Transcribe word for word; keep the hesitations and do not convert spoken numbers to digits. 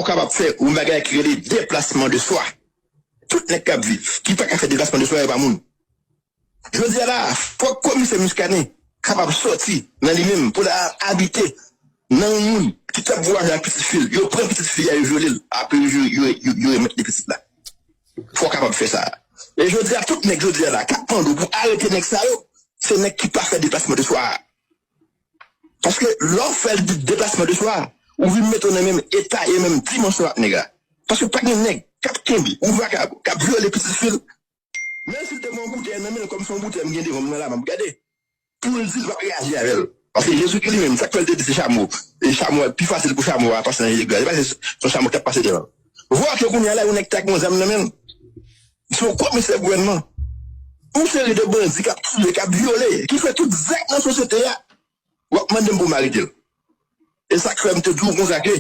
w kapab fè yon bagay ki rele deplasman de swa. Tout nèg k ap viv, ki pa ka fè deplasman de swa, yo pa moun. Jodi a la, fòk komisè Muscadin kapab sòti nan li menm pou l al abite nan yon moun ki t ap vwayaje ak pitit fi l. Yo pran pitit fi a, yo vyole l. Apre, yo, yo, yo, yo remèt li pitit la. Fò w kapab fè sa. E jodi a, tout nèg jodi a la, k ap mande w pou arete nèg sa yo, se nèg ki pa fè deplasman de swa a. Paske lè w fè deplasman de swa a, ou vin mete w nan menm eta e menm dimansyon ak nèg la. Paske pa gen nèg k ap kenbe yon vakabon, k ap vyole pitit fi l, menm si l te gen yon boutèy nan men l, kòm se yon boutèy m gen devan m nan la, m ap gade, pou l di l p ap reyaji avè l. Paske Jezikri li menm, sa k fè l te di se chamo. E chamo, pi fasil pou chamo a pase nan je gras. Se pa se yon chamo k ap pase devan l. Vwala ke kounye a la, yon nèg t ak yon zam nan men l. Se yon komisè gouvènman. Yon seri de bandi k ap tiye, k ap vyole, ki fè tout zak nan sosyete a. W ap mande m pou m arete l. E sa k fè m te di w konsa ke